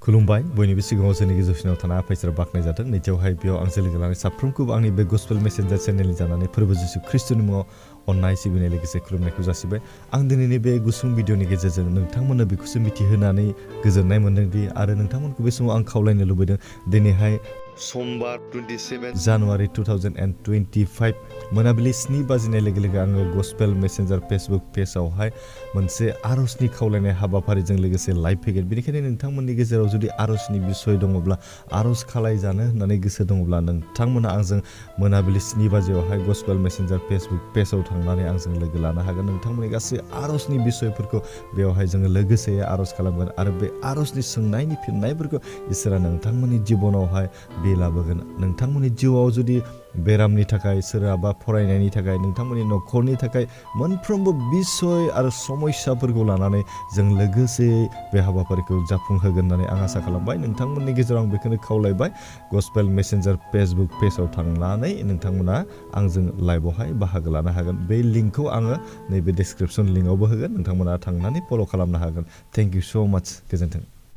खुलुमबाय बयनिबो सिगाङाव जोंनि गेजेरसिनाव थाना आफा बाखनाय जादों नैथियावहाय बेयाव आं लोगो लानानै साफ्रोमखौबो आंनि बे गस्पेल मेसेन्जार चेनेलनि जानानै फोरबो जिसु ख्रिस्टनि मुङाव अननाय सिबिनाय लोगोसे खुलुमनायखौ जासिबाय आं दिनैनि बे गुसुं भिडिअनि गेजेरजों नोंथांमोननो बेखौसो मिथिहोनानै गोजोननाय मोनदोंदि आरो नोंथांमोनखौ बे समाव आं खावलायनो लुबैदों दिनैहाय समबार 27 जानुवारि 2025 मोनाबिलि 7 बाजिनाय लोगो लोगो आङो गस्पेल मेसेन्जार फेसबुक पेजावहाय मोनसे आर'जनि खावलायनाय हाबाफारिजों लोगोसे लाइभ फैगोन बेनिखायनो नोंथांमोननि गेजेराव जुदि आर'जनि बिसय दङब्ला आर'ज खालायजानो होननानै गोसो दङब्ला नोंथांमोना आंजों मोनाबिलि 7 बाजियावहाय गस्पेल मेसेन्जार फेसबुक पेजाव थांनानै आंजों लोगो लानो हागोन नोंथांमोननि गासै आर'जनि बिसयफोरखौ बेवहाय जोङो लोगोसे आर'ज खालामगोन आरो बे आर'जनि सोंनायनि फिननायफोरखौ इसोरा नोंथांमोननि जिबनावहाय बे लाबोगोन नोंथांमोननि जिउआव जुदि बेरामनि थाखाय सोरहाबा फरायनायनि थाखाय नोंथांमोननि न'खरनि थाखाय मोनफ्रोमबो बिसय आरो समस्याफोरखौ लानानै जों लोगोसे बे हाबाफारिखौ जाफुंहोगोन होननानै आं आसा खालामबाय नोंथांमोननि गेजेराव आं बेखौनो खावलायबाय गस्पेल मेसेन्जार फेसबुक पेजाव थांनानै नोंथांमोना आंजों लाइभआवहाय बाहागो लानो हागोन बे लिंकखौ आङो नैबे डिसक्रिपसन लिंकआवबो होगोन नोंथांमोना थांनानै फल' खालामनो हागोन थेंक इउ स' माच गोजोन्थों